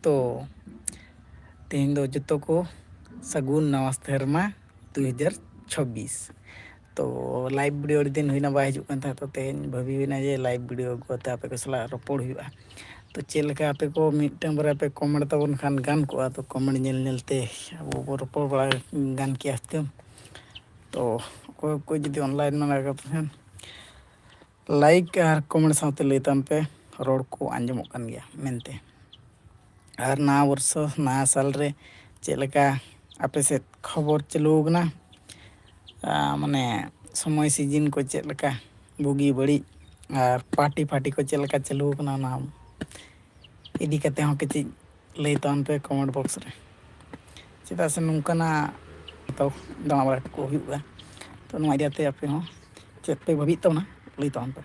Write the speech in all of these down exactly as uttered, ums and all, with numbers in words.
ᱛᱚ ᱛᱮᱦᱮᱧ ᱫᱚ ᱡᱚᱛᱚ ᱠᱚ ᱥᱟᱹᱜᱩᱱ ᱱᱟᱣᱟ ᱥᱮᱨᱢᱟ ᱫᱩ ᱦᱟᱡᱟᱨ ᱪᱷᱟᱵᱵᱤᱥ᱾ ᱛᱚ live video ᱟᱹᱰᱤ ᱫᱤᱱ ᱦᱩᱭᱱᱟ ᱵᱟᱭ ᱦᱤᱡᱩᱜ ᱠᱟᱱ ᱛᱟᱦᱮᱸᱫ, ᱛᱚ ᱛᱮᱦᱮᱧ ᱵᱷᱟᱹᱵᱤ ᱦᱩᱭᱱᱟ ᱡᱮ live video ᱟᱹᱜᱩ ᱠᱟᱛᱮ ᱟᱯᱮ ᱠᱚ ᱥᱟᱞᱟᱜ ᱨᱚᱯᱚᱲ ᱦᱩᱭᱩᱜᱼᱟ᱾ ᱛᱚ ᱪᱮᱫ ᱞᱮᱠᱟ ᱟᱯᱮ ᱠᱚ ᱢᱤᱫᱴᱟᱝ ᱵᱟᱨᱭᱟ ᱯᱮ comment ᱛᱟᱵᱚᱱ ᱠᱷᱟᱱ ᱜᱟᱱ ᱠᱚᱜᱼᱟ, ᱛᱚ comment ᱧᱮᱞ ᱧᱮᱞ ᱛᱮ ᱟᱵᱚ ᱵᱚ ᱨᱚᱯᱚᱲ ᱵᱟᱲᱟ ᱜᱟᱱ ᱠᱮᱭᱟ ᱦᱩᱛᱟᱹᱢ᱾ ᱛᱚ ᱚᱠᱚᱭ ᱚᱠᱚᱭ ᱡᱩᱫᱤ online ᱢᱮᱱᱟᱜ ᱟᱠᱟᱫ ᱯᱮ ᱠᱷᱟᱱ like ᱟᱨ comment ᱥᱟᱶᱛᱮ ᱞᱟᱹᱭ ᱛᱟᱵᱚᱱ ᱯᱮ, ᱨᱚᱲ ᱠᱚ ᱟᱸᱡᱚᱢᱚᱜ ᱠᱟᱱ ᱜᱮᱭᱟ ᱢᱮᱱᱛᱮ᱾ ᱟᱨ ᱱᱟᱣᱟ ᱵᱚᱨᱥᱚ, ᱱᱟᱣᱟ ᱥᱟᱞ ᱨᱮ ᱪᱮᱫ ᱞᱮᱠᱟ ᱟᱯᱮ ᱥᱮᱫ ᱠᱷᱚᱵᱚᱨ ᱪᱟᱹᱞᱩ ᱟᱠᱟᱱᱟ? ᱟᱨ ᱢᱟᱱᱮ ᱥᱚᱢᱚᱭ season ᱠᱚ ᱪᱮᱫ ᱞᱮᱠᱟ, ᱵᱩᱜᱤ ᱵᱟᱹᱲᱤᱡ, ᱟᱨ party ᱯᱷᱟᱨᱴᱤ ᱠᱚ ᱪᱮᱫ ᱞᱮᱠᱟ ᱪᱟᱹᱞᱩ ᱟᱠᱟᱱᱟ, ᱚᱱᱟ ᱤᱫᱤ ᱠᱟᱛᱮ ᱦᱚᱸ ᱠᱟᱹᱴᱤᱡ ᱞᱟᱹᱭ ᱛᱟᱵᱚᱱ ᱯᱮ comment box ᱨᱮ᱾ ᱪᱮᱫᱟᱜ ᱥᱮ ᱱᱚᱝᱠᱟᱱᱟᱜ ᱛᱚ ᱫᱟᱬᱟ ᱵᱟᱲᱟ ᱠᱚ ᱦᱩᱭᱩᱜᱼᱟ᱾ ᱛᱚ ᱱᱚᱣᱟ ᱤᱫᱤ ᱠᱟᱛᱮ ᱟᱯᱮ ᱦᱚᱸ ᱪᱮᱫ ᱯᱮ ᱵᱷᱟᱹᱵᱤᱭᱮᱫ ᱛᱟᱵᱚᱱᱟ, ᱞᱟᱹᱭ ᱛᱟᱵᱚᱱ ᱯᱮ᱾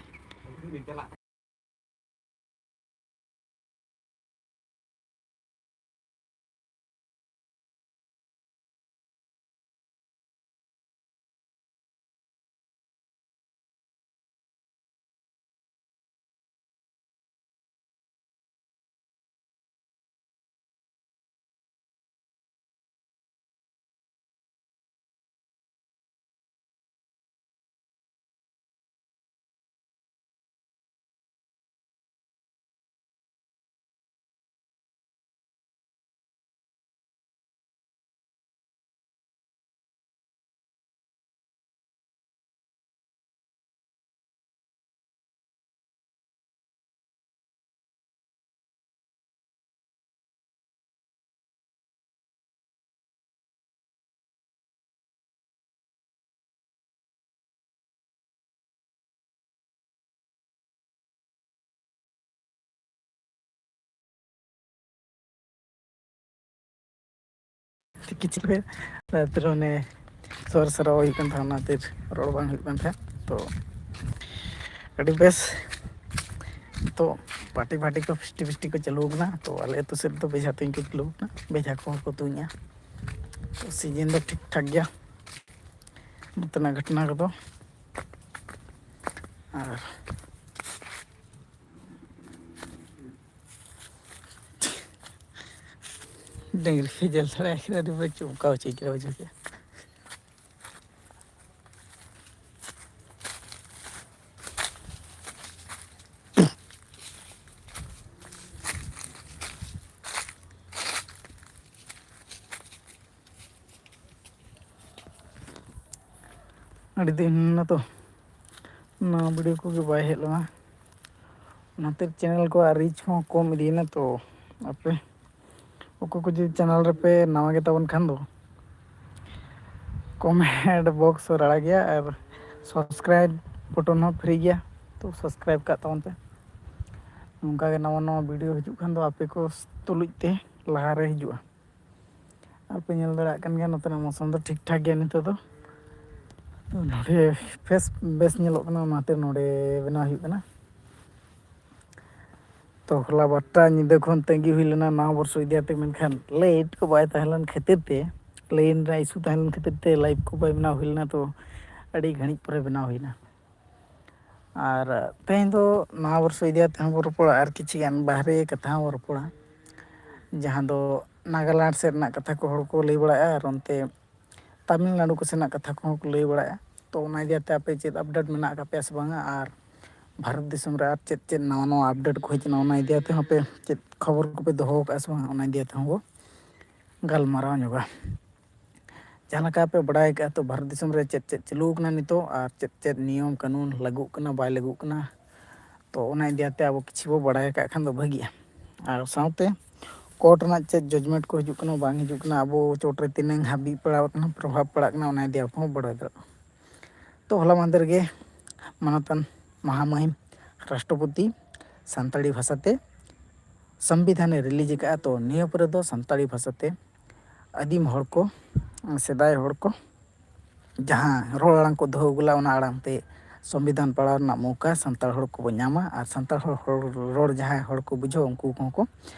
ᱠᱤᱪᱷᱩ ᱜᱮ ᱛᱟᱨᱯᱚᱨᱮ ᱚᱱᱮ ᱥᱚᱨ ᱥᱚᱨᱟᱣ ᱦᱩᱭᱩᱜ ᱠᱟᱱ ᱛᱟᱦᱮᱸᱫ, ᱚᱱᱟᱛᱮ ᱨᱚᱲ ᱵᱟᱝ ᱦᱩᱭᱩᱜ ᱠᱟᱱ ᱛᱟᱦᱮᱸᱫ᱾ ᱛᱚ ᱟᱹᱰᱤ ᱵᱮᱥ, ᱛᱚ ᱯᱟᱨᱴᱤ ᱯᱷᱟᱨᱴᱤ ᱠᱚ ᱯᱷᱮᱥᱴᱤ ᱯᱷᱮᱥᱴᱤ ᱠᱚ ᱪᱟᱹᱞᱩ ᱟᱠᱟᱱᱟ᱾ ᱛᱚ ᱟᱞᱮ ᱟᱹᱛᱩ ᱥᱮᱫ ᱫᱚ ᱵᱮᱡᱷᱟ ᱛᱩᱧ ᱠᱚ ᱪᱟᱹᱞᱩ ᱟᱠᱟᱱᱟ, ᱵᱮᱡᱷᱟ ᱠᱚᱦᱚᱸ ᱠᱚ ᱛᱩᱧᱟ᱾ ᱛᱚ ᱥᱤᱡᱤᱱ ᱫᱚ ᱴᱷᱤᱠ ᱴᱷᱟᱠ ᱜᱮᱭᱟ, ᱱᱚᱛᱮᱱᱟᱜ ᱜᱷᱚᱴᱚᱱᱟ ᱠᱚᱫᱚ᱾ ᱟᱨ ᱰᱟᱹᱝᱨᱤ ᱯᱮ ᱧᱮᱞ ᱫᱟᱲᱮᱭᱟᱭ ᱠᱟᱱᱟ, ᱟᱹᱰᱤ ᱢᱚᱡᱽ ᱪᱚᱢᱠᱟᱣ ᱦᱚᱪᱚᱭ ᱠᱟᱱᱟ, ᱵᱩᱡᱷᱟᱹᱣ ᱠᱮᱫᱟ᱾ ᱟᱹᱰᱤ ᱫᱤᱱ ᱦᱩᱭᱱᱟ ᱛᱚ, ᱱᱚᱣᱟ video ᱠᱚᱜᱮ ᱵᱟᱭ ᱦᱮᱡ ᱞᱮᱱᱟ, ᱚᱱᱟᱛᱮ channel ᱠᱚᱣᱟᱜ reach ᱦᱚᱸ ᱠᱚᱢ ᱤᱫᱤᱭᱮᱱᱟ᱾ ᱛᱚ ᱟᱯᱮ ᱚᱠᱚᱭ ᱠᱚ ᱡᱩᱫᱤ channel ᱨᱮᱯᱮ ᱱᱟᱣᱟ ᱜᱮ ᱛᱟᱵᱚᱱ ᱠᱷᱟᱱ ᱫᱚ, comment box ᱨᱮ ᱟᱲᱟᱜ ᱜᱮᱭᱟ ᱟᱨ subscribe button ᱦᱚᱸ free ᱜᱮᱭᱟ, ᱛᱚ subscribe ᱠᱟᱜ ᱛᱟᱵᱚᱱ ᱯᱮ᱾ ᱱᱚᱝᱠᱟ ᱜᱮ ᱱᱟᱣᱟ ᱱᱟᱣᱟ video ᱦᱤᱡᱩᱜ ᱠᱷᱟᱱ ᱫᱚ ᱟᱯᱮ ᱠᱚ ᱛᱩᱞᱩᱡ ᱛᱮ ᱞᱟᱦᱟ ᱨᱮ ᱦᱤᱡᱩᱜᱼᱟ᱾ ᱟᱨ ᱯᱮ ᱧᱮᱞ ᱫᱟᱲᱮᱭᱟᱜ ᱠᱟᱱ ᱜᱮᱭᱟ, ᱱᱚᱛᱮᱱᱟᱜ ᱢᱳᱥᱚᱢ ᱫᱚ ᱴᱷᱤᱠ ᱴᱷᱟᱠ ᱜᱮᱭᱟ ᱱᱤᱛᱚᱜ ᱫᱚ᱾ ᱛᱚ ᱱᱚᱰᱮ ᱵᱮᱥ, ᱵᱮᱥ ᱧᱮᱞᱚᱜ ᱠᱟᱱᱟ, ᱚᱱᱟᱛᱮ ᱱᱚᱰᱮ ᱵᱮᱱᱟᱣ ᱦᱩᱭᱩᱜ ᱠᱟᱱᱟ᱾ ᱛᱚ ᱦᱚᱞᱟ ᱵᱟᱨᱚᱴᱟ ᱧᱤᱫᱟᱹ ᱠᱷᱚᱱ ᱛᱟᱺᱜᱤ ᱦᱩᱭ ᱞᱮᱱᱟ ᱱᱟᱣᱟ ᱵᱚᱨᱥᱚ ᱤᱫᱤ ᱠᱟᱛᱮ, ᱢᱮᱱᱠᱷᱟᱱ light ᱠᱚ ᱵᱟᱭ ᱛᱟᱦᱮᱸ ᱞᱮᱱ ᱠᱷᱟᱹᱛᱤᱨ ᱛᱮ, line ᱨᱮ issue ᱛᱟᱦᱮᱸ ᱞᱮᱱ ᱠᱷᱟᱹᱛᱤᱨ ᱛᱮ live ᱠᱚ ᱵᱟᱭ ᱵᱮᱱᱟᱣ ᱦᱩᱭ ᱞᱮᱱᱟ᱾ ᱛᱚ ᱟᱹᱰᱤ ᱜᱷᱟᱹᱲᱤᱡ ᱯᱚᱨᱮ ᱵᱮᱱᱟᱣ ᱦᱩᱭᱱᱟ᱾ ᱟᱨ ᱛᱮᱦᱮᱧ ᱫᱚ ᱱᱟᱣᱟ ᱵᱚᱨᱥᱚ ᱤᱫᱤ ᱠᱟᱛᱮ ᱦᱚᱸ ᱵᱚᱱ ᱨᱚᱯᱚᱲᱟ ᱟᱨ ᱠᱤᱪᱷᱩ ᱜᱟᱱ ᱵᱟᱦᱨᱮ ᱠᱟᱛᱷᱟ ᱦᱚᱸ ᱵᱚᱱ ᱨᱚᱯᱚᱲᱟ, ᱡᱟᱦᱟᱸ ᱫᱚ ᱱᱟᱜᱟᱞᱮᱱᱰ ᱥᱮᱫ ᱨᱮᱱᱟᱜ ᱠᱟᱛᱷᱟ ᱠᱚ ᱦᱚᱲ ᱠᱚ ᱞᱟᱹᱭ ᱵᱟᱲᱟᱭᱟ ᱟᱨ ᱚᱱᱛᱮ ᱛᱟᱢᱤᱞᱱᱟᱲᱩ ᱠᱚ ᱥᱮᱱᱟᱜ ᱠᱟᱛᱷᱟ ᱠᱚᱦᱚᱸ ᱠᱚ ᱞᱟᱹᱭ ᱵᱟᱲᱟᱭᱟ᱾ ᱛᱚ ᱚᱱᱟ ᱤᱫᱤ ᱠᱟᱛᱮ ᱟᱯᱮ ᱪᱮᱫ update ᱢᱮᱱᱟᱜ ᱟᱠᱟᱫ ᱯᱮᱭᱟ ᱥᱮ ᱵᱟᱝᱟ, ᱟᱨ ᱵᱷᱟᱨᱚᱛ ᱫᱤᱥᱚᱢ ᱨᱮ ᱟᱨ ᱪᱮᱫ ᱪᱮᱫ ᱱᱟᱣᱟ ᱱᱟᱣᱟ update ᱠᱚ ᱦᱮᱡ ᱮᱱᱟ, ᱚᱱᱟ ᱤᱫᱤ ᱠᱟᱛᱮ ᱦᱚᱸ ᱯᱮ ᱪᱮᱫ ᱠᱷᱚᱵᱚᱨ ᱠᱚᱯᱮ ᱫᱚᱦᱚ ᱟᱠᱟᱫᱼᱟ ᱥᱮ ᱵᱟᱝᱟ, ᱚᱱᱟ ᱤᱫᱤ ᱠᱟᱛᱮ ᱦᱚᱸ ᱵᱚ ᱜᱟᱞᱢᱟᱨᱟᱣ ᱧᱚᱜᱟ᱾ ᱡᱟᱦᱟᱸ ᱞᱮᱠᱟ ᱯᱮ ᱵᱟᱲᱟᱭ ᱠᱟᱜᱼᱟ, ᱛᱚ ᱵᱷᱟᱨᱚᱛ ᱫᱤᱥᱚᱢ ᱨᱮ ᱪᱮᱫ ᱪᱮᱫ ᱪᱟᱹᱞᱩ ᱟᱠᱟᱱᱟ ᱱᱤᱛᱚᱜ ᱟᱨ ᱪᱮᱫ ᱪᱮᱫ ᱱᱤᱭᱚᱢ ᱠᱟᱹᱱᱩᱱ ᱞᱟᱹᱜᱩᱜ ᱠᱟᱱᱟ, ᱵᱟᱭ ᱞᱟᱹᱜᱩᱜ ᱠᱟᱱᱟ, ᱛᱚ ᱚᱱᱟ ᱤᱫᱤ ᱠᱟᱛᱮ ᱟᱵᱚ ᱠᱤᱪᱷᱩ ᱵᱚ ᱵᱟᱲᱟᱭ ᱠᱟᱜ ᱠᱷᱟᱱ ᱫᱚ ᱵᱷᱟᱹᱜᱤᱜᱼᱟ᱾ ᱟᱨ ᱥᱟᱶᱛᱮ court ᱨᱮᱱᱟᱜ ᱪᱮᱫ judgment ᱠᱚ ᱦᱤᱡᱩᱜ ᱠᱟᱱᱟ, ᱵᱟᱝ ᱦᱤᱡᱩᱜ ᱠᱟᱱᱟ, ᱟᱵᱚ ᱪᱚᱴ ᱨᱮ ᱛᱤᱱᱟᱹᱝ ᱦᱟᱹᱵᱤᱡ ᱯᱟᱲᱟᱣ ᱠᱟᱱᱟ, ᱯᱨᱚᱵᱷᱟᱵᱽ ᱯᱟᱲᱟᱜ ᱠᱟᱱᱟ, ᱚᱱᱟ ᱤᱫᱤ ᱟᱵᱚ ᱦᱚᱸ ᱵᱟᱲᱟᱭ ᱫᱟᱲᱮᱭᱟᱜᱼᱟ᱾ ᱛᱚ ᱦᱚᱞᱟ ᱢᱟᱦᱫᱮᱨ ᱜᱮ ᱢᱟᱱᱚᱛᱟᱱ ᱢᱚᱦᱟᱢᱚᱦᱤᱢ ᱨᱟᱥᱴᱨᱚᱯᱚᱛᱤ ᱥᱟᱱᱛᱟᱲᱤ ᱵᱷᱟᱥᱟᱛᱮ ᱥᱚᱝᱵᱤᱫᱷᱟᱱᱮ release ᱟᱠᱟᱫᱼᱟ᱾ ᱛᱚ ᱱᱤᱭᱟᱹ ᱯᱚᱨᱮ ᱫᱚ ᱥᱟᱱᱛᱟᱲᱤ ᱵᱷᱟᱥᱟᱛᱮ ᱟᱹᱫᱤᱢ ᱦᱚᱲ ᱠᱚ, ᱥᱮᱫᱟᱭ ᱦᱚᱲ ᱠᱚ ᱡᱟᱦᱟᱸ ᱨᱚᱲ ᱟᱲᱟᱝ ᱠᱚ ᱫᱚᱦᱚ ᱟᱹᱜᱩ ᱞᱮᱫᱼᱟ, ᱚᱱᱟ ᱟᱲᱟᱝ ᱛᱮ ᱥᱚᱝᱵᱤᱫᱷᱟᱱ ᱯᱟᱲᱦᱟᱣ ᱨᱮᱱᱟᱜ ᱢᱚᱣᱠᱟ ᱥᱟᱱᱛᱟᱲ ᱦᱚᱲ ᱠᱚᱵᱚ ᱧᱟᱢᱟ ᱟᱨ ᱥᱟᱱᱛᱟᱲ ᱦᱚᱲ, ᱦᱚᱲ ᱨᱚᱲ ᱡᱟᱦᱟᱸᱭ ᱦᱚᱲ ᱠᱚ ᱵᱩᱡᱷᱟᱹᱣ, ᱩᱱᱠᱩ ᱠᱚᱦᱚᱸ ᱠᱚ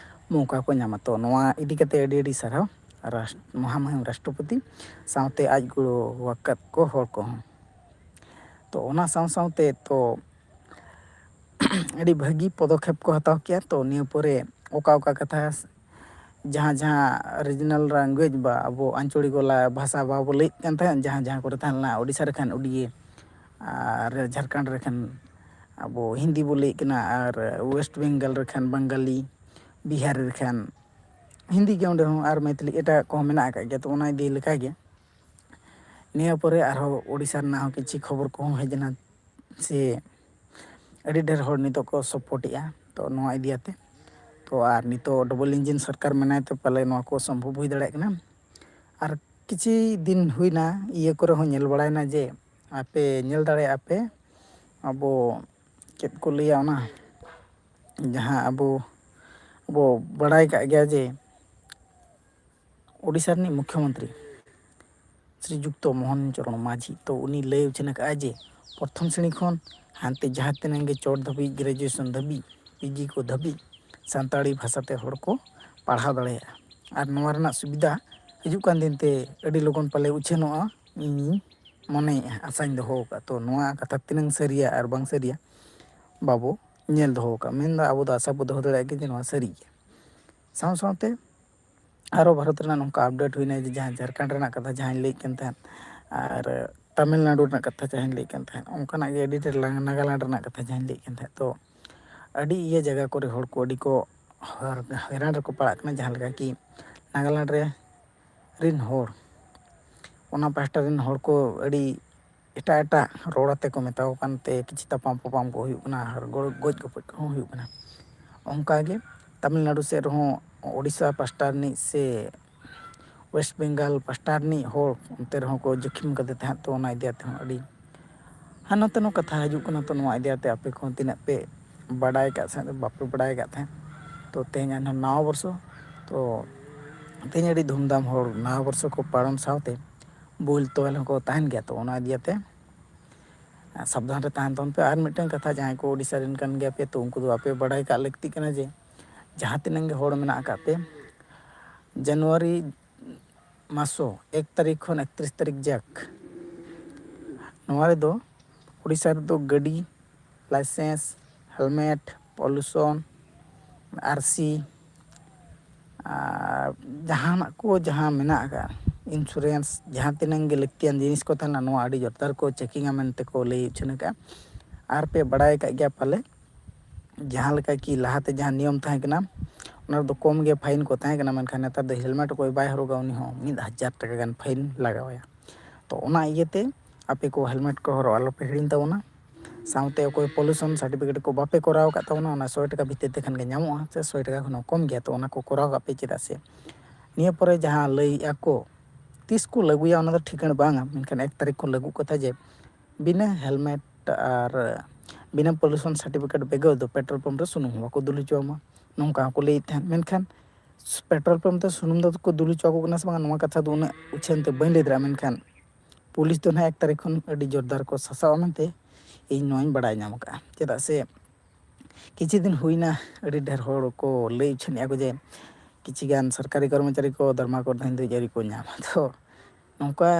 ᱢᱚᱣᱠᱟ ᱠᱚ ᱧᱟᱢᱟ᱾ ᱛᱚ ᱱᱚᱣᱟ ᱤᱫᱤ ᱠᱟᱛᱮ ᱟᱹᱰᱤ ᱟᱹᱰᱤ ᱥᱟᱨᱦᱟᱣ ᱨᱟᱥ-, ᱢᱚᱦᱟᱢᱚᱦᱤᱢ ᱨᱟᱥᱴᱨᱚᱯᱚᱛᱤ ᱥᱟᱶᱛᱮ ᱟᱡ ᱜᱚᱲᱚ ᱟᱠᱟᱫ ᱠᱚ ᱦᱚᱲ ᱠᱚᱦᱚᱸ᱾ ᱛᱚ ᱚᱱᱟ ᱥᱟᱶ ᱥᱟᱶᱛᱮ ᱛᱚ ᱟᱹᱰᱤ ᱵᱷᱟᱹᱜᱤ ᱯᱚᱫᱚᱠᱷᱮᱯ ᱠᱚ ᱦᱟᱛᱟᱣ ᱠᱮᱜᱼᱟ᱾ ᱛᱚ ᱱᱤᱭᱟᱹ ᱯᱚᱨᱮ ᱚᱠᱟ ᱚᱠᱟ ᱠᱟᱛᱷᱟ ᱡᱟᱦᱟᱸ ᱡᱟᱦᱟᱸ regional language ᱵᱟ ᱟᱵᱚ ᱟᱧᱪᱚᱲᱤᱠ ᱵᱷᱟᱥᱟ ᱵᱟᱵᱚ ᱞᱟᱹᱭᱮᱫ ᱠᱟᱱ ᱛᱟᱦᱮᱸᱫ, ᱡᱟᱦᱟᱸ ᱡᱟᱦᱟᱸ ᱠᱚᱨᱮ ᱛᱟᱦᱮᱸ ᱞᱮᱱᱟ, ᱳᱰᱤᱥᱟ ᱨᱮᱠᱷᱟᱱ ᱳᱰᱤᱭᱟᱹ, ᱟᱨ ᱡᱷᱟᱲᱠᱷᱚᱸᱰ ᱨᱮᱠᱷᱟᱱ ᱟᱵᱚ ᱦᱤᱱᱫᱤ ᱵᱚ ᱞᱟᱹᱭᱮᱫ ᱠᱟᱱᱟ, ᱟᱨ West Bengal ᱨᱮᱠᱷᱟᱱ ᱵᱟᱝᱜᱟᱞᱤ, ᱵᱤᱦᱟᱨ ᱨᱮᱠᱷᱟᱱ ᱦᱤᱱᱫᱤ ᱜᱮ, ᱚᱸᱰᱮ ᱦᱚᱸ ᱟᱨ ᱢᱮᱛᱷᱤᱞᱤ ᱮᱴᱟᱜ ᱠᱚᱦᱚᱸ ᱢᱮᱱᱟᱜ ᱟᱠᱟᱫ ᱜᱮᱭᱟ᱾ ᱛᱚ ᱚᱱᱟ ᱤᱫᱤ ᱞᱮᱠᱟᱜᱮ ᱱᱤᱭᱟᱹ ᱯᱚᱨᱮ ᱟᱨᱦᱚᱸ ᱳᱰᱤᱥᱟ ᱨᱮᱱᱟᱜ ᱦᱚᱸ ᱠᱤᱪᱷᱩ ᱠᱷᱚᱵᱚᱨ ᱠᱚᱦᱚᱸ ᱦᱮᱡ ᱮᱱᱟ, ᱥᱮ ᱟᱹᱰᱤ ᱰᱷᱮᱨ ᱦᱚᱲ ᱱᱤᱛᱚᱜ ᱠᱚ support ᱮᱫᱼᱟ᱾ ᱛᱚ ᱱᱚᱣᱟ ᱤᱫᱤᱭᱟᱛᱮ, ᱛᱚ ᱟᱨ ᱱᱤᱛᱚᱜ double engine ᱥᱚᱨᱠᱟᱨ ᱢᱮᱱᱟᱭ ᱛᱮ ᱯᱟᱞᱮ ᱱᱚᱣᱟ ᱠᱚ ᱥᱚᱢᱵᱷᱚᱵ ᱦᱩᱭ ᱫᱟᱲᱮᱭᱟᱜ ᱠᱟᱱᱟ᱾ ᱟᱨ ᱠᱤᱪᱷᱩ ᱫᱤᱱ ᱦᱩᱭᱱᱟ, ᱤᱭᱟᱹ ᱠᱚᱨᱮ ᱦᱚᱸ ᱧᱮᱞ ᱵᱟᱲᱟᱭᱮᱱᱟ ᱡᱮ ᱟᱯᱮ ᱧᱮᱞ ᱫᱟᱲᱮᱭᱟᱜᱼᱟ ᱯᱮ, ᱟᱵᱚ ᱪᱮᱫ ᱠᱚ ᱞᱟᱹᱭᱟ ᱚᱱᱟ, ᱡᱟᱦᱟᱸ ᱟᱵᱚ ᱵᱚ ᱵᱟᱲᱟᱭ ᱠᱟᱜ ᱜᱮᱭᱟ ᱡᱮ ᱳᱰᱤᱥᱟ ᱨᱤᱱᱤᱡ ᱢᱩᱠᱷᱭᱚᱢᱚᱱᱛᱨᱤ ᱥᱨᱤᱡᱩᱠᱛᱚ ᱢᱳᱦᱚᱱ ᱪᱚᱨᱚᱬ ᱢᱟᱹᱡᱷᱤ, ᱛᱚ ᱩᱱᱤ ᱞᱟᱹᱭ ᱩᱪᱷᱟᱹᱱ ᱟᱠᱟᱫᱼᱟᱭ ᱡᱮ ᱯᱨᱚᱛᱷᱚᱢ ᱥᱨᱮᱬᱤ ᱠᱷᱚᱱ ᱦᱟᱱᱛᱮ ᱡᱟᱦᱟᱸ ᱛᱤᱱᱟᱹᱜ ᱜᱮ ᱪᱚᱴ ᱫᱷᱟᱹᱵᱤᱡ, graduation ᱫᱷᱟᱹᱵᱤᱡ, PG ᱠᱚ ᱫᱷᱟᱹᱵᱤᱡ ᱥᱟᱱᱛᱟᱲᱤ ᱵᱷᱟᱥᱟ ᱛᱮ ᱦᱚᱲ ᱠᱚ ᱯᱟᱲᱦᱟᱣ ᱫᱟᱲᱮᱭᱟᱜᱼᱟ᱾ ᱟᱨ ᱱᱚᱣᱟ ᱨᱮᱱᱟᱜ ᱥᱩᱵᱤᱫᱷᱟ ᱦᱤᱡᱩᱜ ᱠᱟᱱ ᱫᱤᱱ ᱛᱮ ᱟᱹᱰᱤ ᱞᱚᱜᱚᱱ ᱯᱟᱞᱮ ᱩᱪᱷᱟᱹᱱᱚᱜᱼᱟ, ᱤᱧᱤᱧ ᱢᱚᱱᱮᱭᱮᱫᱼᱟ, ᱟᱥᱟᱧ ᱫᱚᱦᱚ ᱟᱠᱟᱫᱼᱟ᱾ ᱛᱚ ᱱᱚᱣᱟ ᱠᱟᱛᱷᱟ ᱛᱤᱱᱟᱹᱝ ᱥᱟᱹᱨᱤᱭᱟ ᱟᱨ ᱵᱟᱝ ᱥᱟᱹᱨᱤᱭᱟ ᱵᱟᱵᱚ ᱧᱮᱞ ᱫᱚᱦᱚ ᱟᱠᱟᱫᱼᱟ᱾ ᱢᱮᱱᱫᱚ ᱟᱵᱚ ᱫᱚ ᱟᱥᱟ ᱵᱚ ᱫᱚᱦᱚ ᱫᱟᱲᱮᱭᱟᱜ ᱜᱮᱭᱟ ᱡᱮ ᱱᱚᱣᱟ ᱥᱟᱹᱨᱤ ᱜᱮᱭᱟ᱾ ᱥᱟᱶ ᱥᱟᱶᱛᱮ ᱟᱨᱚ ᱵᱷᱟᱨᱚᱛ ᱨᱮᱱᱟᱜ ᱱᱚᱝᱠᱟ update ᱦᱩᱭᱱᱟ ᱡᱮ ᱡᱟᱦᱟᱸ ᱡᱷᱟᱲᱠᱷᱚᱸᱰ ᱨᱮᱱᱟᱜ ᱠᱟᱛᱷᱟ ᱡᱟᱦᱟᱸᱧ ᱞᱟᱹᱭᱮᱫ ᱠᱟᱱ ᱛᱟᱦᱮᱸᱫ, ᱟᱨ ᱛᱟᱢᱤᱞᱱᱟᱲᱩ ᱨᱮᱱᱟᱜ ᱠᱟᱛᱷᱟ ᱡᱟᱦᱟᱸᱧ ᱞᱟᱹᱭᱮᱫ ᱠᱟᱱ ᱛᱟᱦᱮᱸᱫ, ᱚᱱᱠᱟᱱᱟᱜ ᱜᱮ ᱟᱹᱰᱤ ᱰᱷᱮᱨ ᱞᱟᱝ-, ᱱᱟᱜᱟᱞᱮᱱᱰ ᱨᱮᱱᱟᱜ ᱠᱟᱛᱷᱟ ᱡᱟᱦᱟᱸᱧ ᱞᱟᱹᱭᱮᱫ ᱠᱟᱱ ᱛᱟᱦᱮᱸᱫ, ᱛᱚ ᱟᱹᱰᱤ ᱤᱭᱟᱹ ᱡᱟᱭᱜᱟ ᱠᱚᱨᱮ ᱦᱚᱲ ᱠᱚ ᱟᱹᱰᱤ ᱠᱚ ᱦᱚᱨ-, ᱦᱚᱭᱨᱟᱱ ᱨᱮᱠᱚ ᱯᱟᱲᱟᱜ ᱠᱟᱱᱟ᱾ ᱡᱟᱦᱟᱸ ᱞᱮᱠᱟ ᱠᱤ ᱱᱟᱜᱟᱞᱮᱱᱰ ᱨᱮ ᱨᱤᱱ ᱦᱚᱲ, ᱚᱱᱟ ᱯᱟᱦᱴᱟ ᱨᱤᱱ ᱦᱚᱲ ᱠᱚ ᱟᱹᱰᱤ ᱮᱴᱟᱜ ᱮᱴᱟᱜ ᱨᱚᱲ ᱟᱛᱮ ᱠᱚ ᱢᱮᱛᱟᱣ ᱠᱟᱱ ᱛᱮ ᱠᱤᱪᱷᱩ ᱛᱟᱯᱟᱢ ᱯᱟᱯᱟᱢ ᱠᱚ ᱦᱩᱭᱩᱜ ᱠᱟᱱᱟ ᱟᱨ ᱜᱚ-, ᱜᱚᱡ ᱜᱚᱯᱚᱡ ᱠᱚᱦᱚᱸ ᱦᱩᱭᱩᱜ ᱠᱟᱱᱟ᱾ ᱚᱱᱠᱟᱜᱮ ᱛᱟᱢᱤᱞᱱᱟᱲᱩ ᱥᱮᱫ ᱨᱮᱦᱚᱸ ᱳᱰᱤᱥᱟ ᱯᱟᱥᱴᱟ ᱨᱤᱱᱤᱡ ᱥᱮ West Bengal ᱯᱟᱥᱴᱟ ᱨᱤᱱᱤᱡ ᱦᱚᱲ ᱚᱱᱛᱮ ᱨᱮᱦᱚᱸ ᱠᱚ ᱡᱚᱠᱷᱤᱢ ᱠᱟᱫᱮ ᱛᱟᱦᱮᱸᱫ᱾ ᱛᱚ ᱚᱱᱟ ᱤᱫᱤ ᱠᱟᱛᱮ ᱦᱚᱸ ᱟᱹᱰᱤ ᱦᱟᱱᱟ ᱛᱮᱱᱚ ᱠᱟᱛᱷᱟ ᱦᱤᱡᱩᱜ ᱠᱟᱱᱟ᱾ ᱛᱚ ᱱᱚᱣᱟ ᱤᱫᱤ ᱠᱟᱛᱮ ᱟᱯᱮ ᱠᱚᱦᱚᱸ ᱛᱤᱱᱟᱹᱜ ᱯᱮ ᱵᱟᱰᱟᱭ ᱟᱠᱟᱫ ᱥᱮ ᱵᱟᱯᱮ ᱵᱟᱰᱟᱭ ᱟᱠᱟᱫ ᱛᱟᱦᱮᱸᱫ? ᱛᱚ ᱛᱮᱦᱮᱧ ᱟᱨᱦᱚᱸ ᱱᱟᱣᱟ ᱵᱚᱨᱥᱚ, ᱛᱚ ᱛᱮᱦᱮᱧ ᱟᱹᱰᱤ ᱫᱷᱩᱢᱫᱷᱟᱢ ᱦᱚᱲ ᱱᱟᱣᱟ ᱵᱚᱨᱥᱚ ᱠᱚ ᱯᱟᱞᱚᱱ ᱥᱟᱶᱛᱮ ᱵᱩᱞ ᱛᱚᱣᱮᱞ ᱦᱚᱸᱠᱚ ᱛᱟᱦᱮᱱ ᱜᱮᱭᱟ᱾ ᱛᱚ ᱚᱱᱟ ᱤᱫᱤ ᱠᱟᱛᱮ ᱥᱟᱵᱫᱷᱟᱱ ᱨᱮ ᱛᱟᱦᱮᱱ ᱛᱟᱵᱚᱱ ᱯᱮ᱾ ᱟᱨ ᱢᱤᱫᱴᱟᱝ ᱠᱟᱛᱷᱟ, ᱡᱟᱦᱟᱸᱭ ᱠᱚ ᱳᱰᱤᱥᱟ ᱨᱮᱱ ᱠᱟᱱ ᱜᱮᱭᱟ ᱯᱮ, ᱛᱚ ᱩᱱᱠᱩ ᱫᱚ ᱟᱯᱮ ᱵᱟᱰᱟᱭ ᱠᱟᱜ ᱞᱟᱹᱠᱛᱤ ᱠᱟᱱᱟ ᱡᱮ ᱡᱟᱦᱟᱸ ᱛᱤᱱᱟᱹᱜ ᱜᱮ ᱦᱚᱲ ᱢᱮᱱᱟᱜ ᱟᱠᱟᱫ ᱯᱮ, ᱡᱟᱱᱩᱣᱟᱨᱤ ᱢᱟᱥᱚ ᱮᱠ ᱛᱟᱹᱨᱤᱠᱷ ᱠᱷᱚᱱ ᱮᱠᱛᱨᱤᱥ ᱛᱟᱹᱨᱤᱠᱷ ᱡᱟᱠ ᱱᱚᱣᱟ ᱨᱮᱫᱚ ᱳᱰᱤᱥᱟ ᱨᱮᱫᱚ ᱜᱟᱹᱰᱤ, license, helmet, pollution, RC, ᱟᱨ ᱡᱟᱦᱟᱱᱟᱜ ᱠᱚ ᱡᱟᱦᱟᱸ ᱢᱮᱱᱟᱜ ᱟᱠᱟᱫ, ᱤᱱᱥᱩᱨᱮᱱᱥ, ᱡᱟᱦᱟᱸ ᱛᱤᱱᱟᱹᱝ ᱜᱮ ᱞᱟᱹᱠᱛᱤᱭᱟᱱ ᱡᱤᱱᱤᱥ ᱠᱚ ᱛᱟᱦᱮᱱᱟ, ᱱᱚᱣᱟ ᱟᱹᱰᱤ ᱡᱳᱨᱫᱟᱨ ᱠᱚ ᱪᱮᱠᱤᱝᱟ ᱢᱮᱱᱛᱮ ᱠᱚ ᱞᱟᱹᱭ ᱩᱪᱷᱟᱹᱱ ᱟᱠᱟᱫᱼᱟ᱾ ᱟᱨ ᱯᱮ ᱵᱟᱲᱟᱭ ᱟᱠᱟᱫ ᱜᱮᱭᱟ ᱯᱟᱞᱮ, ᱡᱟᱦᱟᱸ ᱞᱮᱠᱟ ᱠᱤ ᱞᱟᱦᱟᱛᱮ ᱡᱟᱦᱟᱸ ᱱᱤᱭᱚᱢ ᱛᱟᱦᱮᱸ ᱠᱟᱱᱟ, ᱚᱱᱟ ᱨᱮᱫᱚ ᱠᱚᱢ ᱜᱮ ᱯᱷᱟᱭᱤᱱ ᱠᱚ ᱛᱟᱦᱮᱸ ᱠᱟᱱᱟ, ᱢᱮᱱᱠᱷᱟᱱ ᱱᱮᱛᱟᱨ ᱫᱚ ᱦᱮᱞᱢᱮᱴ ᱚᱠᱚᱭ ᱵᱟᱭ ᱦᱚᱨᱚᱜᱟ, ᱩᱱᱤ ᱦᱚᱸ ᱢᱤᱫ ᱦᱟᱡᱟᱨ ᱴᱟᱠᱟ ᱜᱟᱱ ᱯᱷᱟᱭᱤᱱ ᱞᱟᱜᱟᱣᱟᱭᱟ᱾ ᱛᱚ, ᱚᱱᱟ ᱤᱭᱟᱹᱛᱮ ᱟᱯᱮ ᱠᱚ ᱦᱮᱞᱢᱮᱴ ᱠᱚ ᱦᱚᱨᱚᱜ ᱟᱞᱚᱯᱮ ᱦᱤᱲᱤᱧ ᱛᱟᱵᱚᱱᱟ᱾ ᱥᱟᱶᱛᱮ ᱚᱠᱚᱭ ᱯᱚᱞᱩᱥᱚᱱ ᱥᱟᱨᱴᱤᱯᱷᱤᱠᱮᱴ ᱠᱚ ᱵᱟᱯᱮ ᱠᱚᱨᱟᱣ ᱟᱠᱟᱫ ᱛᱟᱵᱚᱱᱟ, ᱚᱱᱟ ᱥᱚᱭ ᱴᱟᱠᱟ ᱵᱷᱤᱛᱤᱨ ᱛᱮ ᱠᱷᱟᱱ ᱜᱮ ᱧᱟᱢᱚᱜᱼᱟ, ᱥᱮ ᱥᱚᱭ ᱴᱟᱠᱟ ᱠᱷᱚᱱ ᱦᱚᱸ ᱠᱚᱢ ᱜᱮᱭᱟ᱾ ᱛᱚ, ᱚᱱᱟ ᱠᱚ ᱠᱚᱨᱟᱣ ᱠᱟᱜ ᱯᱮ, ᱪᱮᱫᱟᱜ ᱥᱮ ᱱᱤᱭᱟᱹ ᱯᱚᱨᱮ ᱡᱟᱦᱟᱸ ᱞᱟᱹᱭᱮᱜᱼᱟ ᱠᱚ, ᱛᱤᱥ ᱠᱚ ᱞᱟᱹᱜᱩᱭᱟ, ᱚᱱᱟ ᱫᱚ ᱴᱷᱤᱠᱟᱹᱱ ᱵᱟᱝᱟ, ᱢᱮᱱᱠᱷᱟᱱ ᱮᱠ ᱛᱟᱹᱨᱤᱠᱷ ᱠᱷᱚᱱ ᱞᱟᱹᱜᱩᱜ ᱠᱟᱛᱷᱟ ᱡᱮ ᱵᱤᱱᱟᱹ ᱦᱮᱞᱢᱮᱴ ᱟᱨ ᱵᱤᱱᱟᱹ ᱯᱚᱞᱩᱥᱚᱱ ᱥᱟᱨᱴᱤᱯᱷᱤᱠᱮᱴ ᱵᱮᱜᱚᱨ ᱫᱚ ᱯᱮᱴᱨᱳᱞ ᱯᱟᱢᱯ ᱨᱮ ᱥᱩᱱᱩᱢ ᱦᱚᱸ ᱵᱟᱠᱚ ᱫᱩᱞ ᱦᱚᱪᱚ ᱟᱢᱟ, ᱱᱚᱝᱠᱟ ᱦᱚᱸᱠᱚ ᱞᱟᱹᱭᱮᱫ ᱛᱟᱦᱮᱸᱫ᱾ ᱢᱮᱱᱠᱷᱟᱱ ᱯᱮᱴᱨᱳᱞ ᱯᱟᱢᱯ ᱛᱮ ᱥᱩᱱᱩᱢ ᱫᱚᱠᱚ ᱫᱩᱞ ᱦᱚᱪᱚ ᱟᱠᱚ ᱠᱟᱱᱟ ᱥᱮ ᱵᱟᱝ, ᱱᱚᱣᱟ ᱠᱟᱛᱷᱟ ᱫᱚ ᱩᱱᱟᱹᱜ ᱩᱪᱷᱟᱹᱱ ᱛᱮ ᱵᱟᱹᱧ ᱞᱟᱹᱭ ᱫᱟᱲᱮᱭᱟᱜᱼᱟ, ᱢᱮᱱᱠᱷᱟᱱ ᱯᱩᱞᱤᱥ ᱫᱚ ᱱᱟᱦᱟᱜ ᱮᱠ ᱛᱟᱹᱨᱤᱠᱷ ᱠᱷᱚᱱ ᱟᱹᱰᱤ ᱡᱳᱨᱫᱟᱨ ᱠᱚ ᱥᱟᱥᱟᱣᱟ ᱢᱮᱱᱛᱮ ᱤᱧ ᱱᱚᱣᱟᱧ ᱵᱟᱲᱟᱭ ᱧᱟᱢ ᱟᱠᱟᱫᱼᱟ᱾ ᱪᱮᱫᱟᱜ ᱥᱮ ᱠᱤᱪᱷᱩ ᱫᱤᱱ ᱦᱩᱭᱱᱟ, ᱟᱹᱰᱤ ᱰᱷᱮᱨ ᱦᱚᱲ ᱠᱚ ᱞᱟᱹᱭ ᱩᱪᱷᱟᱹᱱᱮᱫᱼᱟ ᱠᱚ ᱡᱮ ᱠᱤᱪᱷᱩ ᱜᱟᱱ ᱥᱚᱨᱠᱟᱨᱤ ᱠᱚᱨᱢᱚᱪᱟᱨᱤ ᱠᱚ ᱫᱚᱨᱢᱟ ᱠᱚᱨᱮ ᱫᱷᱟᱹᱱ ᱫᱷᱩᱡ ᱟᱹᱣᱨᱤ ᱠᱚ ᱧᱟᱢᱟ᱾ ᱛᱚ, ᱱᱚᱝᱠᱟ,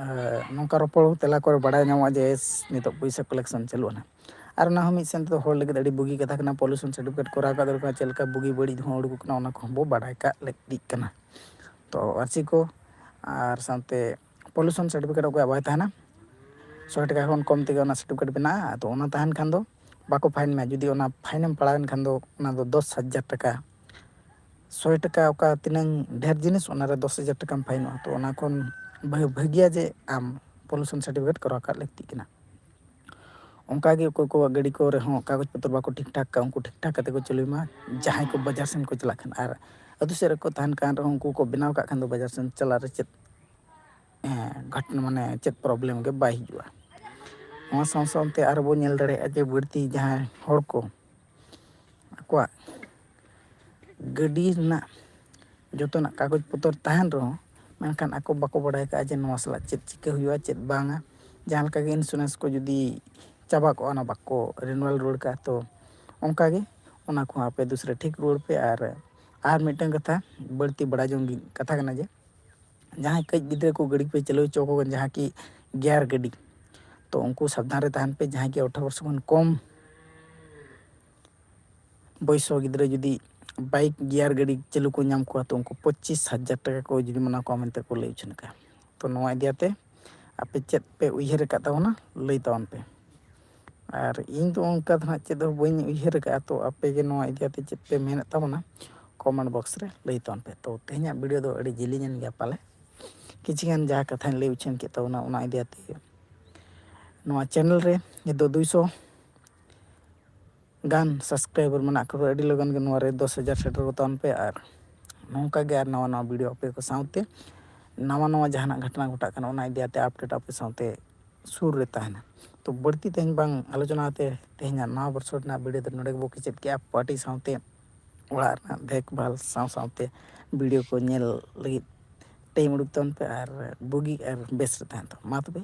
ᱮ, ᱱᱚᱝᱠᱟ ᱨᱚᱯᱚᱲ ᱛᱮᱞᱟ ᱠᱚᱨᱮ ᱵᱟᱲᱟᱭ ᱧᱟᱢᱚᱜᱼᱟ ᱡᱮ ᱱᱤᱛᱚᱜ ᱯᱩᱭᱥᱟᱹ ᱠᱟᱞᱮᱠᱥᱚᱱ ᱪᱟᱹᱞᱩᱜᱼᱟ ᱱᱟᱦᱟᱜ᱾ ᱟᱨ ᱚᱱᱟ ᱦᱚᱸ ᱢᱤᱫ ᱥᱮᱱ ᱛᱮᱫᱚ ᱦᱚᱲ ᱞᱟᱹᱜᱤᱫ ᱟᱹᱰᱤ ᱵᱩᱜᱤ ᱠᱟᱛᱷᱟ ᱠᱟᱱᱟ, ᱯᱚᱞᱩᱥᱚᱱ ᱥᱟᱨᱴᱤᱯᱷᱤᱠᱮᱴ ᱠᱚᱨᱟᱣ ᱠᱟᱜ ᱫᱚᱨᱠᱟᱨ, ᱪᱮᱫ ᱞᱮᱠᱟ ᱵᱩᱜᱤ ᱵᱟᱹᱲᱤᱡ ᱦᱚᱸ ᱩᱰᱩᱠᱚᱜ ᱠᱟᱱᱟ, ᱚᱱᱟ ᱠᱚᱦᱚᱸ ᱵᱚ ᱵᱟᱰᱟᱭ ᱠᱟᱜ ᱞᱟᱹᱠᱛᱤᱜ ᱠᱟᱱᱟ᱾ ᱛᱚ, ᱟᱨᱥᱤ ᱠᱚ ᱟᱨ ᱥᱟᱶᱛᱮ ᱯᱚᱞᱩᱥᱚᱱ ᱥᱟᱨᱴᱤᱯᱷᱤᱠᱮᱴ ᱚᱠᱚᱭᱟᱜ ᱵᱟᱭ ᱛᱟᱦᱮᱱᱟ, ᱥᱚᱭ ᱴᱟᱠᱟ ᱠᱷᱚᱱ ᱠᱚᱢ ᱛᱮᱜᱮ ᱚᱱᱟ ᱥᱟᱨᱴᱤᱯᱷᱤᱠᱮᱴ ᱵᱮᱱᱟᱜᱼᱟ᱾ ᱟᱫᱚ ᱚᱱᱟ ᱛᱟᱦᱮᱱ ᱠᱷᱟᱱ ᱫᱚ ᱵᱟᱠᱚ ᱯᱷᱟᱭᱤᱱ ᱢᱮᱭᱟ᱾ ᱡᱩᱫᱤ ᱚᱱᱟ ᱯᱷᱟᱭᱤᱱᱮᱢ ᱯᱟᱲᱟᱣᱮᱱ ᱠᱷᱟᱱ ᱫᱚ, ᱚᱱᱟ ᱫᱚ ᱫᱚᱥ ᱦᱟᱡᱟᱨ ᱴᱟᱠᱟ, ᱥᱚᱭ ᱴᱟᱠᱟ ᱚᱠᱟ ᱛᱤᱱᱟᱹᱝ ᱰᱷᱮᱨ ᱡᱤᱱᱤᱥ, ᱚᱱᱟᱨᱮ ᱫᱚᱥ ᱦᱟᱡᱟᱨ ᱴᱟᱠᱟᱢ ᱯᱷᱟᱭᱤᱱᱚᱜᱼᱟ᱾ ᱛᱚ, ᱚᱱᱟ ᱠᱷᱚᱱ ᱵᱷᱟᱹ-, ᱵᱷᱟᱹᱜᱤᱭᱟ ᱡᱮ ᱟᱢ ᱯᱚᱞᱩᱥᱚᱱ ᱥᱟᱨᱴᱤᱯᱷᱤᱠᱮᱴ ᱠᱚᱨᱟᱣ ᱠᱟᱜ ᱞᱟᱹᱠᱛᱤᱜ ᱠᱟᱱᱟ᱾ ᱚᱱᱠᱟᱜᱮ ᱚᱠᱚᱭ ᱠᱚᱣᱟᱜ ᱜᱟᱹᱰᱤ ᱠᱚᱨᱮ ᱦᱚᱸ ᱠᱟᱜᱚᱡᱽ ᱯᱚᱛᱨᱚ ᱵᱟᱠᱚ ᱴᱷᱤᱠ ᱴᱷᱟᱠ ᱠᱟᱜᱼᱟ, ᱩᱱᱠᱩ ᱴᱷᱤᱠ ᱴᱷᱟᱠ ᱠᱟᱛᱮ ᱠᱚ ᱪᱟᱹᱞᱩᱭ ᱢᱟ᱾ ᱡᱟᱦᱟᱸᱭ ᱠᱚ ᱵᱟᱡᱟᱨ ᱥᱮᱱ ᱠᱚ ᱪᱟᱞᱟᱜ ᱠᱷᱟᱱ, ᱟᱨ ᱟᱹᱛᱩ ᱥᱮᱫ ᱨᱮᱠᱚ ᱛᱟᱦᱮᱱ ᱠᱟᱱ ᱨᱮᱦᱚᱸ, ᱩᱱᱠᱩ ᱠᱚ ᱵᱮᱱᱟᱣ ᱠᱟᱜ ᱠᱷᱟᱱ ᱫᱚ ᱵᱟᱡᱟᱨ ᱥᱮᱱ ᱪᱟᱞᱟᱜ ᱨᱮ ᱪᱮᱫ, ᱦᱮᱸ, ᱜᱷᱚᱴ-, ᱢᱟᱱᱮ ᱪᱮᱫ ᱯᱨᱚᱵᱞᱮᱢ ᱜᱮ ᱵᱟᱭ ᱦᱤᱡᱩᱜᱼᱟ᱾ ᱱᱚᱣᱟ ᱥᱟᱶ ᱥᱟᱶᱛᱮ ᱟᱨᱚ ᱵᱚᱱ ᱧᱮᱞ ᱫᱟᱲᱮᱭᱟᱜᱼᱟ ᱡᱮ ᱵᱟᱹᱲᱛᱤ ᱡᱟᱦᱟᱸᱭ ᱦᱚᱲ ᱠᱚ ᱟᱠᱚᱣᱟᱜ ᱜᱟᱹᱰᱤ ᱨᱮᱱᱟᱜ ᱡᱚᱛᱚᱱᱟᱜ ᱠᱟᱜᱚᱡᱽ ᱯᱚᱛᱚᱨ ᱛᱟᱦᱮᱱ ᱨᱮᱦᱚᱸ, ᱢᱮᱱᱠᱷᱟᱱ ᱟᱠᱚ ᱵᱟᱠᱚ ᱵᱟᱲᱟᱭ ᱠᱟᱜᱼᱟ ᱡᱮ ᱱᱚᱣᱟ ᱥᱟᱞᱟᱜ ᱪᱮᱫ ᱪᱤᱠᱟᱹ ᱦᱩᱭᱩᱜᱼᱟ, ᱪᱮᱫ ᱵᱟᱝᱟ᱾ ᱡᱟᱦᱟᱸ ᱞᱮᱠᱟ ᱜᱮ ᱤᱱᱥᱩᱨᱮᱱᱥ ᱠᱚ ᱡᱩᱫᱤ ᱪᱟᱵᱟ ᱠᱚᱜᱼᱟ, ᱚᱱᱟ ᱵᱟᱠᱚ ᱨᱤᱱᱩᱣᱟᱞ ᱨᱩᱣᱟᱹᱲ ᱠᱟᱜᱼᱟ᱾ ᱛᱚ, ᱚᱱᱠᱟᱜᱮ ᱚᱱᱟ ᱠᱚᱦᱚᱸ ᱟᱯᱮ ᱫᱩᱥᱨᱟ ᱴᱷᱤᱠ ᱨᱩᱣᱟᱹᱲ ᱯᱮ᱾ ᱟᱨ, ᱟᱨ ᱢᱤᱫᱴᱟᱝ ᱠᱟᱛᱷᱟ, ᱵᱟᱹᱲᱛᱤ ᱵᱟᱲᱟᱭ ᱡᱚᱝ ᱠᱟᱛᱷᱟ ᱠᱟᱱᱟ ᱡᱮ ᱡᱟᱦᱟᱸᱭ ᱠᱟᱹᱡ ᱜᱤᱫᱽᱨᱟᱹ ᱠᱚ ᱜᱟᱹᱰᱤ ᱯᱮ ᱪᱟᱹᱞᱩ ᱦᱚᱪᱚ ᱟᱠᱚ ᱠᱟᱱᱟ, ᱡᱟᱦᱟᱸ ᱠᱤ ᱜᱤᱭᱟᱨ ᱜᱟᱹᱰᱤ, ᱛᱚ, ᱩᱱᱠᱩ ᱥᱟᱵᱫᱷᱟᱱ ᱨᱮ ᱛᱟᱦᱮᱱ ᱯᱮ᱾ ᱡᱟᱦᱟᱸᱭ ᱠᱤ ᱟᱴᱷᱟᱨᱚ ᱵᱚᱨᱥᱚ ᱠᱷᱚᱱ ᱠᱚᱢ ᱵᱚᱭᱥᱚ ᱜᱤᱫᱽᱨᱟᱹ ᱡᱩᱫᱤ ᱵᱟᱭᱤᱠ ᱜᱤᱭᱟᱨ ᱜᱟᱹᱰᱤ ᱪᱟᱹᱞᱩ ᱠᱚ ᱧᱟᱢ ᱠᱚᱣᱟ, ᱛᱚ ᱩᱱᱠᱩ ᱯᱚᱸᱪᱤᱥ ᱦᱟᱡᱟᱨ ᱴᱟᱠᱟ ᱠᱚ ᱡᱩᱨᱤᱢᱟᱱᱟ ᱠᱚᱣᱟ ᱢᱮᱱᱛᱮ ᱠᱚ ᱞᱟᱹᱭ ᱩᱪᱷᱟᱹᱱ ᱠᱟᱜᱼᱟ᱾ ᱛᱚ ᱱᱚᱣᱟ ᱤᱫᱤ ᱠᱟᱛᱮ ᱟᱯᱮ ᱪᱮᱫ ᱯᱮ ᱩᱭᱦᱟᱹᱨ ᱟᱠᱟᱫ ᱛᱟᱵᱚᱱᱟ, ᱞᱟᱹᱭ ᱛᱟᱵᱚᱱ ᱯᱮ᱾ ᱟᱨ ᱤᱧ ᱫᱚ ᱚᱱᱠᱟ ᱫᱚ ᱦᱟᱸᱜ ᱪᱮᱫ ᱦᱚᱸ ᱵᱟᱹᱧ ᱩᱭᱦᱟᱹᱨ ᱟᱠᱟᱫᱼᱟ᱾ ᱛᱚ ᱟᱯᱮ ᱜᱮ ᱱᱚᱣᱟ ᱤᱫᱤ ᱠᱟᱛᱮ ᱪᱮᱫ ᱯᱮ ᱢᱮᱱᱮᱫ ᱛᱟᱵᱚᱱᱟ, ᱠᱚᱢᱮᱱᱴ ᱵᱚᱠᱥ ᱨᱮ ᱞᱟᱹᱭ ᱛᱟᱵᱚᱱ ᱯᱮ᱾ ᱛᱚ ᱛᱮᱦᱮᱧᱟᱜ ᱵᱷᱤᱰᱤᱭᱳ ᱫᱚ ᱟᱹᱰᱤ ᱡᱤᱞᱤᱧ ᱮᱱ ᱜᱮᱭᱟ ᱯᱟᱞᱮ, ᱠᱤᱪᱷᱤ ᱜᱟᱱ ᱡᱟᱦᱟᱸ ᱠᱟᱛᱷᱟᱧ ᱞᱟᱹᱭ ᱩᱪᱷᱟᱹᱱ ᱠᱮᱫ ᱛᱟᱵᱚᱱᱟ ᱚᱱᱟ ᱤᱫᱤ ᱠᱟᱛᱮ ᱜᱮ᱾ ᱱᱚᱣᱟ ᱪᱮᱱᱮᱞ ᱨᱮ ᱱᱤᱛᱚᱜ ᱫᱩᱭᱥᱚ ᱜᱟᱱ ᱥᱟᱵᱥᱠᱨᱟᱭᱵᱟᱨ ᱢᱮᱱᱟᱜ ᱠᱚᱣᱟ, ᱟᱹᱰᱤ ᱞᱚᱜᱚᱱ ᱜᱮ ᱱᱚᱣᱟ ᱨᱮ ᱫᱚᱥ ᱦᱟᱡᱟᱨ ᱥᱮᱴᱮᱨ ᱠᱚ ᱛᱟᱵᱚᱱ ᱯᱮ᱾ ᱟᱨ ᱱᱚᱝᱠᱟ ᱜᱮ ᱟᱨ ᱱᱟᱣᱟ ᱱᱟᱣᱟ ᱵᱷᱤᱰᱤᱭᱳ ᱟᱯᱮ ᱠᱚ ᱥᱟᱶᱛᱮ ᱱᱟᱣᱟ ᱱᱟᱣᱟ ᱡᱟᱦᱟᱱᱟᱜ ᱜᱷᱚᱴᱚᱱᱟ ᱜᱷᱚᱴᱟᱜ ᱠᱟᱱᱟ ᱚᱱᱟ ᱤᱫᱤ ᱠᱟᱛᱮ ᱟᱯᱰᱮᱴ ᱟᱯᱮ ᱥᱟᱶᱛᱮ ᱥᱩᱨ ᱨᱮ ᱛᱟᱦᱮᱱᱟ᱾ ᱛᱚ ᱵᱟᱹᱲᱛᱤ ᱛᱮᱦᱮᱧ ᱵᱟᱝ ᱟᱞᱳᱪᱚᱱᱟ ᱠᱟᱛᱮ ᱛᱮᱦᱮᱧᱟᱜ ᱱᱟᱣᱟ ᱵᱚᱨᱥᱚ ᱨᱮᱱᱟᱜ ᱵᱷᱤᱰᱤᱭᱳ ᱫᱚ ᱱᱚᱰᱮ ᱜᱮᱵᱚ ᱠᱮᱪᱮᱫ ᱠᱮᱜᱼᱟ᱾ ᱯᱟᱨᱴᱤ ᱥᱟᱶᱛᱮ ᱚᱲᱟᱜ ᱨᱮᱱᱟᱜ ᱫᱮᱠᱷᱵᱷᱟᱞ ᱥᱟᱶ ᱥᱟᱶᱛᱮ ᱵᱷᱤᱰᱤᱭᱳ ᱠᱚ ᱧᱮᱞ ᱞᱟᱹᱜᱤᱫ ᱴᱟᱭᱤᱢ ᱩᱰᱩᱠ ᱛᱟᱵᱚᱱ ᱯᱮ ᱟᱨ ᱵᱩᱜᱤ ᱟᱨ ᱵᱮᱥ ᱨᱮ ᱛᱟᱦᱮᱱ ᱛᱟᱵᱚᱱ᱾ ᱢᱟ ᱛᱚᱵᱮ